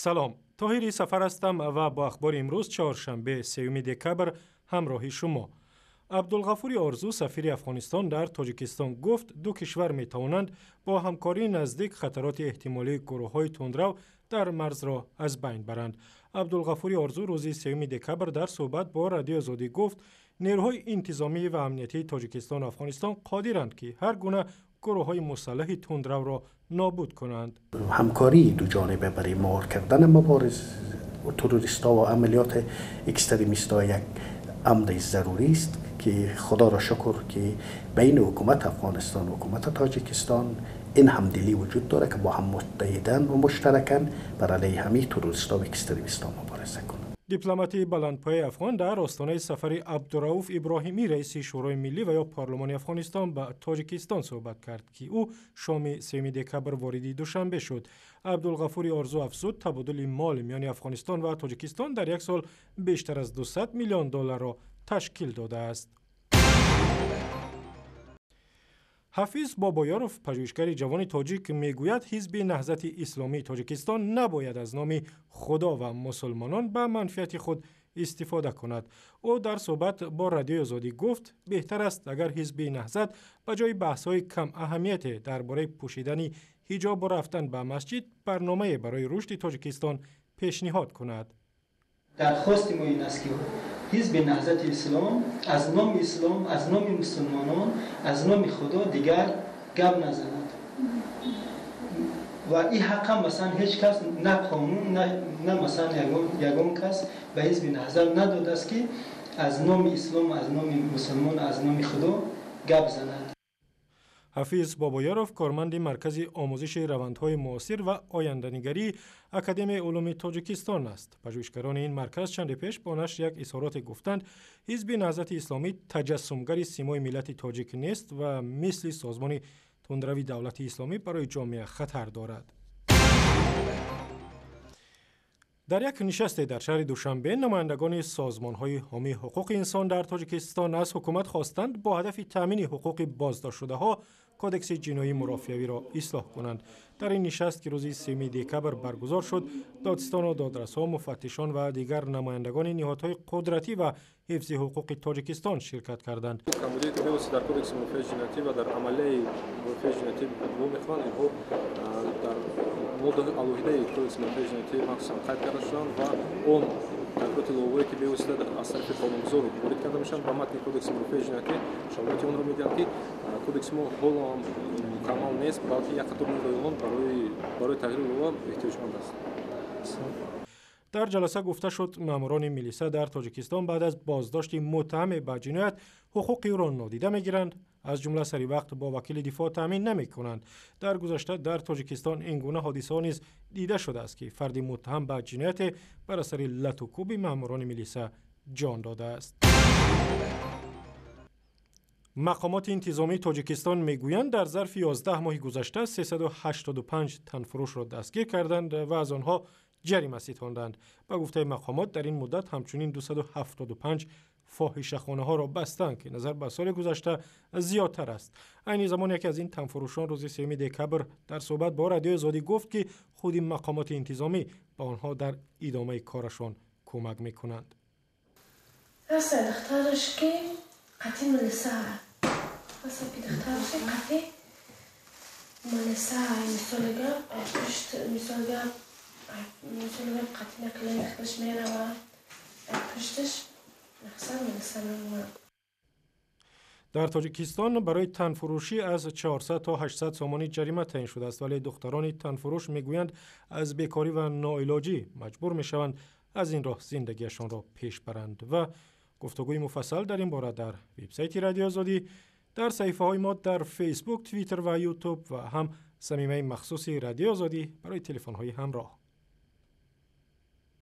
Салом, Тоҳири Сафар ҳастам ва бо ахбори имрӯз, чоршанбе, 3 декабр, ҳамроҳи шумо. Абдулғафури Орзу, сафири Афғонистон дар Тоҷикистон, гуфт, ду кишвар метавонанд бо ҳамкории наздик хатароти эҳтимолии гурӯҳҳои тундрав дар марзро аз байн баранд. Абдулғафури Орзу рӯзи 3 декабр дар суҳбат бо Радиои Озодӣ гуфт, нерӯҳои интизомӣ ва амниятии Тоҷикистону Афғонистон қодиранд, ки ҳар гуна гурӯҳҳои мусаллаҳи тундравро нобуд кунанд. Ҳамкории дуҷониба барои муҳор кардани мубориз террористҳо ва амалиёти экстремистҳо як амри зарурӣ аст, ки худоро шукр, ки байни ҳукумати Афғонистон ва ҳукумати Тоҷикистон ин ҳамдилӣ вуҷуд дорад, ки бо ҳам муттаҳидан ва муштаракан бар алайҳи ҳамаи террористҳо ва экстремистҳо мубориза кунанд. Дипломати баландпояи афғон дар остонаи сафари Абдурауф Иброҳимӣ, раиси Шӯрои миллӣ ва ё парлумони Афғонистон, ба Тоҷикистон суҳбат кард, ки ӯ шоми 3 декабр вориди Душанбе шуд. Абдулғафури Орзу афзуд, табодули мол миёни Афғонистон ва Тоҷикистон дар як сол бештар аз 200 миллион долларро ташкил додааст. Ҳафиз Бобоёров, пажӯҳишгари ҷавони тоҷик, мегӯяд, Ҳизби Наҳзати Исломии Тоҷикистон набояд аз номи Худо ва мусулмонон ба манфиати худ истифода кунад. Ӯ дар суҳбат бо Радиои Озодӣ гуфт, беҳтар аст, агар Ҳизби Наҳзат ба ҷои баҳсҳои камаҳамияте дар бораи пӯшидани ҳиҷобу рафтан ба масҷид барномае барои рушди Тоҷикистон пешниҳод кунад. Дархости мо ин аст, ки Ҳизби Наҳзати Ислом аз номи ислом, аз номи мусулмонон, аз номи Худо дигар гап назанад ва ин ҳаққам масалан ҳеҷ кас, на қонун, на масалан ягон кас ба Ҳизби Наҳзат надодааст, ки аз номи ислом, аз номи мусулмон, аз номи Худо гап занад. Ҳафиз Бобоёров корманди Маркази омӯзиши равандҳои муосир ва оянданигарии Академияи улуми Тоҷикистон аст. Пажӯҳишгарони ин марказ чанде пеш бо нашри як изҳороте гуфтанд, Ҳизби Наҳзати Исломӣ таҷассумгари симои миллати тоҷик нест ва мисли созмони тундрави Давлати Исломӣ барои ҷомеа хатар дорад. Дар як нишасте дар шаҳри Душанбе намояндагони созмонҳои ҳомии ҳуқуқи инсон дар Тоҷикистон аз ҳукумат хостанд, бо ҳадафи таъмини ҳуқуқи боздоштшудаҳо кодекси ҷиноии мурофиавиро ислоҳ кунанд. Дар ин нишаст, ки рӯзи 3 декабр баргузор шуд, додситону додрасҳо, муфаттишон ва дигар намояндагони ниҳодҳои қудратӣ ва ҳифзи ҳуқуқи Тоҷикистон ширкат карданд. Камбудие, ки мевосита дар кодекси мурофиаи ҷиноятӣ ва дар амалияи мурофиаи ҷиноятӣ вомехӯранд, инҳо дар моддаҳои алоҳидаи кодекси мурофиаи ҷиноятӣ махсусан қайд карда шуданд ва он тағйироти иловавие, ки бевосита аз тарафи қонунгузор ворид карда мешаванд ба матни кодекси мурофиаи ҷиноятӣ, шароити онро медиҳанд, ки кодекси мо ҳоло ҳам мукаммал нест, балки як қатор моддаҳои он барои тағйири илова эҳтиёҷманд аст. Дар ҷаласа гуфта шуд, маъмурони милиса дар Тоҷикистон баъд аз боздошти муттаҳаме ба ҷиноят ҳуқуқи ӯро нодида мегиранд, аз ҷумла сари вақт бо вакили дифоъ таъмин намекунанд. Дар гузашта дар Тоҷикистон ин гуна ҳодисаҳо низ дида шудааст, ки фарди муттаҳам ба ҷинояте бар асари латукӯби маъмурони милиса ҷон додааст. Мақомоти интизомии Тоҷикистон мегӯянд, дар зарфи 11 моҳи гузашта 385 танфурӯшро дастгир карданд ва аз онҳо ҷарима ситонданд. Ба гуфтаи мақомот, дар ин муддат ҳамчунин 275 фоҳишахонаҳоро бастанд, ки назар ба соли гузашта зиёдтар аст. Айни замон яке аз ин танфурӯшон рӯзи 3 декабр дар суҳбат бо Радиои Озодӣ гуфт, ки худи мақомоти интизомӣ ба онҳо дар идомаи корашон кӯмак мекунанд. Ҳаста духтараш, ки қатъи милиса, ҳаста ки духтараш қатъи милиса, мисоли гап, пушт, мисоли гап, қатъи наклияи худаш мерава, пушташ мақсад милиса мемонад. Дар Тоҷикистон барои танфурӯшӣ аз 400 то 800 сомонӣ ҷарима таъин шудааст, вале духтарони танфурӯш мегӯянд, аз бекорӣ ва ноилоҷӣ маҷбур мешаванд аз ин роҳ зиндагиашонро пеш баранд. Ва гуфтугӯи муфассал дар ин бора дар вебсайти Радиои Озодӣ, дар саҳифаҳои мо дар Фейсбук, Твиттер ва Ютуб ва ҳам замимаи махсуси Радиои Озодӣ барои телефонҳои ҳамроҳ.